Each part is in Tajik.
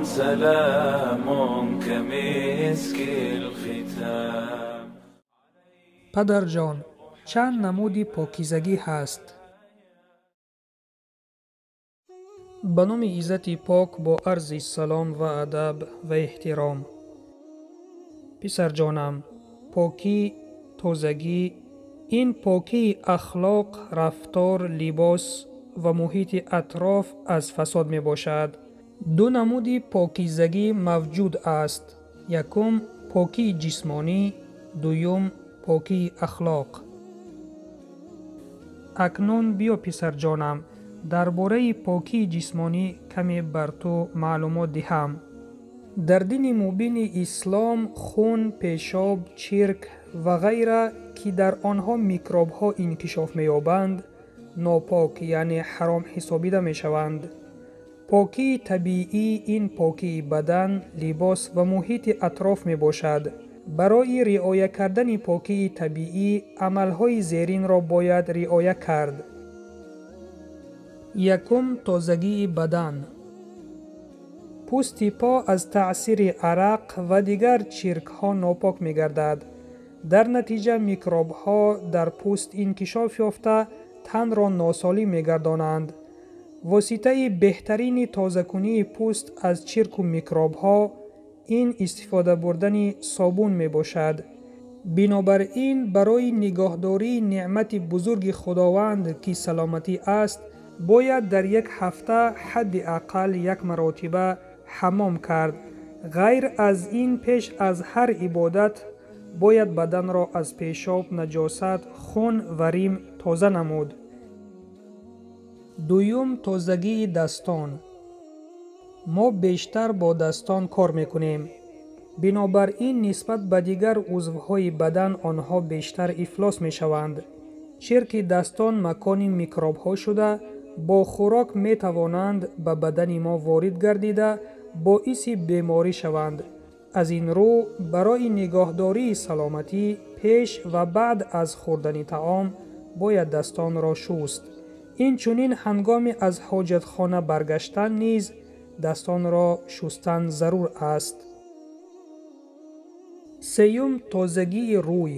سلام كمسك الختام. Падарҷон, чанд намуди покизагӣ ҳаст? Ба номи Иззати Пок бо арзи салом ва адаб ва эҳтиром. Писарҷонам, покӣ, тозагӣ ин покии ахлоқ, рафтор, либос ва муҳити атроф аз фасод мебошад. Ду намуди покизагӣ мавҷуд аст. Якум покии ҷисмонӣ, дуюм покии ахлоқ. Акнун биё, писарҷонам, дар бораи покии ҷисмонӣ каме бар ту маълумот диҳам. Дар дини мубини ислом хун, пешоб, чирк ва ғайра, ки дар онҳо микробҳо инкишоф меёбанд, нопок, яъне ҳаром ҳисобида мешаванд. Покии табиӣ ин покии бадан, либос ва муҳити атроф мебошад. Барои риоя кардани покии табиӣ амалҳои зеринро бояд риоя кард. Якум, тозагии бадан. Пӯсти по аз таъсири арақ ва дигар чиркҳо нопок мегардад. Дар натиҷа микробҳо дар пӯст инкишоф ёфта, танро носолим мегардонанд. Воситаи беҳтарини тозакунии пӯст аз чирку микробҳо ин истифода бурдани собун мебошад. Бинобар ин барои нигоҳдории неъмати бузурги Худованд, ки саломатӣ аст, бояд дар як ҳафта ҳадди ақал як маротиба ҳаммом кард. Ғайр аз ин, пеш аз ҳар ибодат бояд баданро аз пешоб, наҷосат, хун ва рим тоза намуд. Дуюм, тозагии дастон. Мо бештар бо дастон кор мекунем. Бинобар ин нисбат ба дигар узвҳои бадан онҳо бештар ифлос мешаванд. Чирки дастон макони микробҳо шуда, бо хӯрок метавонанд ба бадани мо ворид гардида, боиси беморӣ шаванд. Аз ин рӯ барои нигоҳдории саломатӣ пеш ва баъд аз хӯрдани таом бояд дастонро шуст. Инчунин ҳангоми аз ҳоҷатхона баргаштан низ дастонро шустан зарур аст. Сеюм, тозагии рӯй.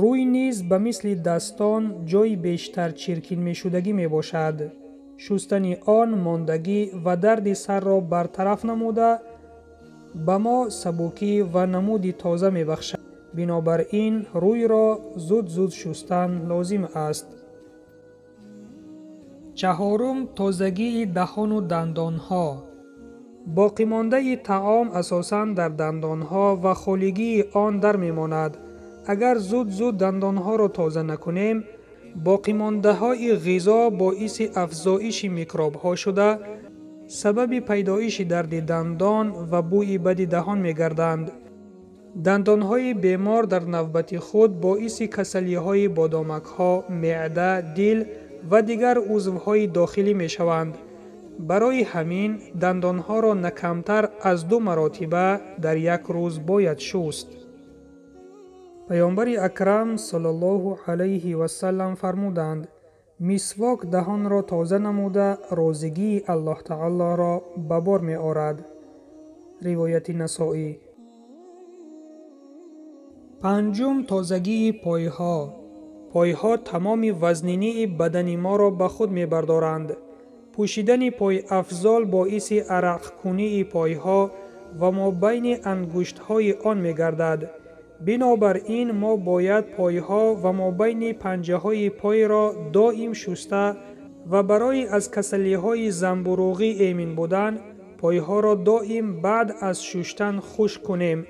Рӯй низ ба мисли дастон ҷойи бештар чиркин мешудагӣ мебошад. Шустани он мондагӣ ва дарди сарро бартараф намуда, ба мо сабукӣ ва намуди тоза мебахшад. Бинобар ин рӯйро зуд-зуд шустан лозим аст. Чаҳорум, тозагии даҳону дандонҳо. Боқимондаи таом асосан дар дандонҳо ва холигии он дар мемонад. Агар зуд-зуд дандонҳоро тоза накунем, боқимондаҳои ғизо боиси афзоиши микробҳо шуда, сабаби пайдоиши дарди дандон ва бӯи бади даҳон мегарданд. Дандонҳои бемор дар навбати худ боиси касалиҳои бодомакҳо, меъда, дил ва дигар узвҳои дохилӣ мешаванд. Барои ҳамин дандонҳоро на камтар аз 2 маротиба дар як рӯз бояд шуст. Паёмбари Акрам саллаллоҳу алайҳи васаллам фармуданд: мисвок даҳонро тоза намуда, розигии Аллоҳ таолоро ба бор меорад. Ривояти Насоӣ. Панҷум, тозагии пойҳо. Пойҳо тамоми вазнинии бадани моро ба худ мебардоранд. Пӯшидани пойафзол боиси арақкунии пойҳо ва мобайни ангуштҳои он мегардад. Бинобар ин мо бояд пойҳо ва мобайни панҷаҳои пойро доим шуста ва барои аз касалиҳои занбуруғӣ эмин будан пойҳоро доим баъд аз шуштан хушк кунем,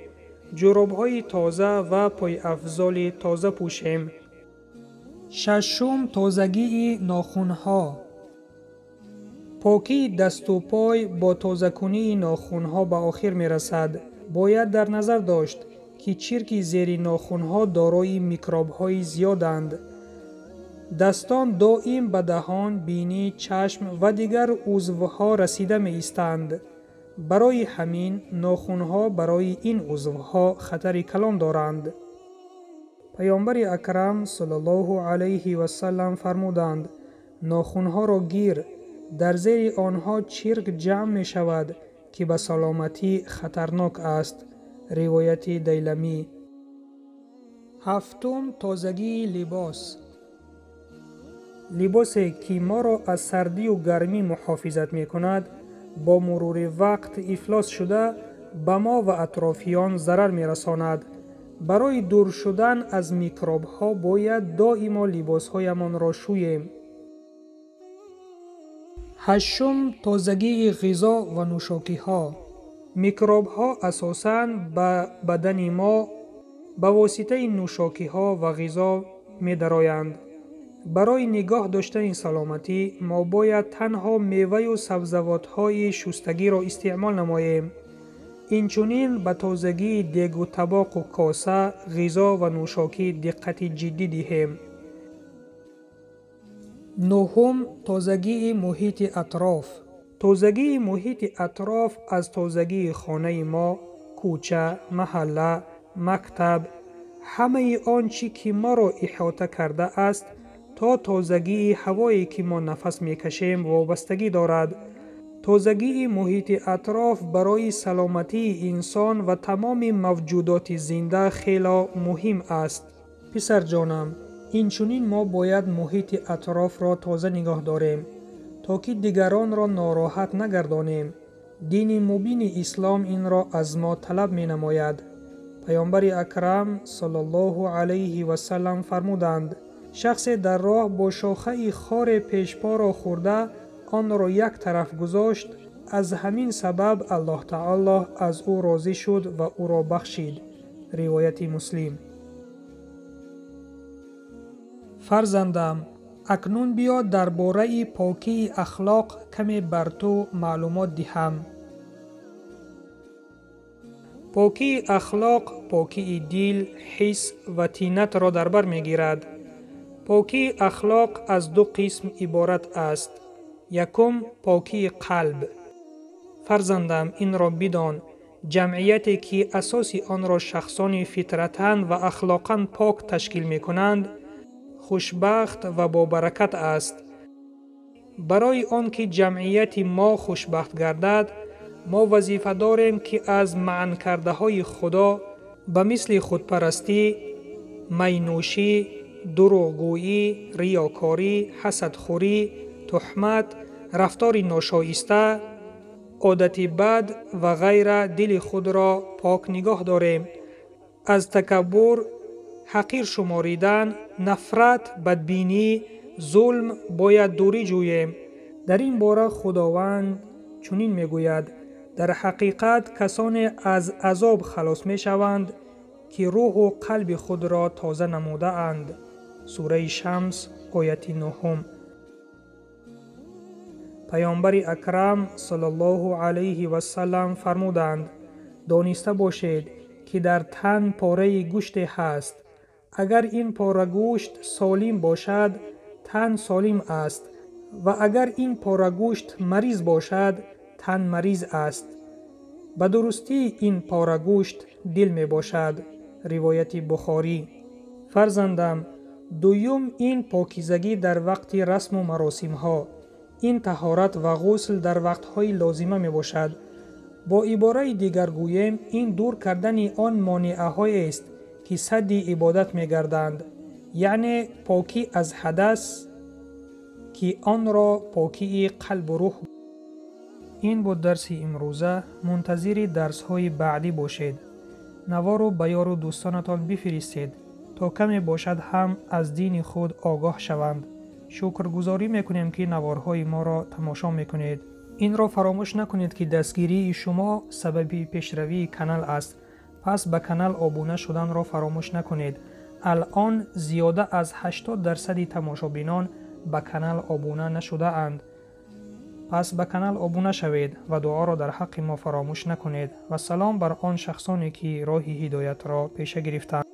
ҷуробҳои тоза ва пойафзоли тоза пӯшем. Шашум, тозагии нохунҳо. Покии дасту пой бо тозакунии нохунҳо ба охир мерасад. Бояд дар назар дошт, ки чирки зери нохунҳо дорои микробҳои зиёданд. Дастон доим ба даҳон, бинӣ, чашм ва дигар узвҳо расида меистанд. Барои ҳамин нохунҳо барои ин узвҳо хатари калон доранд. Паёмбари Акрам саллаллоҳу алайҳи васаллам фармуданд: нохунҳоро гир, Дар зери онҳо чирк ҷамъ мешавад, ки ба саломатӣ хатарнок аст. Ривояти Дайламӣ. Ҳафтум, тозагии либос. Либосе, ки моро аз сардию гармӣ муҳофизат мекунад, бо мурури вақт ифлос шуда, ба мо ва атрофиён зарар мерасонад. Барои дур шудан аз микробҳо бояд доимо либосҳоямонро шӯем. Ҳаштум, тозагии ғизо ва нӯшокиҳо. Микробҳо асосан ба бадани мо ба воситаи нӯшокиҳо ва ғизо медароянд. Барои нигоҳ доштани саломатӣ мо бояд танҳо меваю сабзавотҳои шустагиро истеъмол намоем. Инчунин ба тозагии дегу табоқу коса, ғизо ва нӯшокӣ диққати ҷиддӣ диҳем. Нуҳум, тозагии муҳити атроф. Тозагии муҳити атроф аз тозагии хонаи мо, кӯча, маҳалла, мактаб, ҳамаи он чӣ ки моро иҳота кардааст, то тозагии ҳавое ки мо нафас мекашем вобастагӣ дорад. Тозагии муҳити атроф барои саломатии инсон ва тамоми мавҷудоти зинда хело муҳим аст. Писарҷонам, инчунин мо бояд муҳити атрофро тоза нигоҳ дорем, то ки дигаронро нороҳат нагардонем. Дини мубини ислом инро аз мо талаб менамояд. Паёмбари акрам саллаллоҳу алайҳи васаллам фармуданд: шахсе дар роҳ бо шохаи хоре пешпоро хӯрда, онро як тараф гузошт, аз ҳамин сабаб Аллоҳ таоло аз ӯ розӣ шуд ва ӯро бахшид. Ривояти Муслим. Фарзандам, акнун биё дар бораи покии ахлоқ каме бар ту маълумот диҳам. Покии ахлоқ покии дил, ҳис ва тинатро дар бар мегирад. Покии ахлоқ аз ду қисм иборат аст. Якум, покии қалб. Фарзандам, инро бидон, ҷамъияте ки асоси онро шахсони фитратан ва ахлоқан пок ташкил мекунанд, хушбахт ва бобаракат аст. Барои он ки ҷамъияти мо хушбахт гардад, мо вазифа дорем ки аз маънкардаҳои Худо ба мисли худпарастӣ, майнӯшӣ, дурӯғгӯӣ, риёкорӣ, ҳасадхӯрӣ, туҳмат, рафтори ношоиста, одати бад ва ғайра дили худро пок нигоҳ дорем. Аз такаббур, ҳақир шуморидан, нафрат, бадбинӣ, зулм бояд дурӣ ҷӯем. Дар ин бора Худованд чунин мегӯяд: дар ҳақиқат касоне аз азоб халос мешаванд, ки рӯҳу қалби худро тоза намудаанд. Сураи Шамс, ояти 9. Паёмбари акрам саллаллоҳу алайҳи васаллам фармуданд: дониста бошед, ки дар тан пораи гӯште ҳаст. Агар ин пора гӯшт солим бошад, тан солим аст, ва агар ин пора гӯшт мариз бошад, тан мариз аст. Ба дурустӣ ин пора гӯшт дил мебошад. Ривояти Бухорӣ. Фарзандам, дуюм ин покизагӣ дар вақти расму маросимҳо. Ин таҳорат ва ғусл дар вақтҳои лозима мебошад. Бо ибораи дигар гӯем, ин дур кардани он монеаҳоест, ки садди ибодат мегарданд, яъне покӣ аз ҳадас, ки онро покии қалбу рӯҳ. Ин буд дарси имрӯза. Мунтазири дарсҳои баъдӣ бошед. Навору ба ёру дӯстонатон бифиристед, то каме бошад ҳам аз дини худ огоҳ шаванд. Шукргузорӣ мекунем, ки наворҳои моро тамошо мекунед. Инро фаромӯш накунед, ки дастгирии шумо сабаби пешравии канал аст. Пас ба канал обуна шуданро фаромӯш накунед. Алъон зиёда аз 80% тамошобинон ба канал обуна нашудаанд. Пас ба канал обуна шавед ва дуоро дар ҳаққи мо фаромӯш накунед. Ва салом бар он шахсоне, ки роҳи ҳидоятро пеша гирифтанд.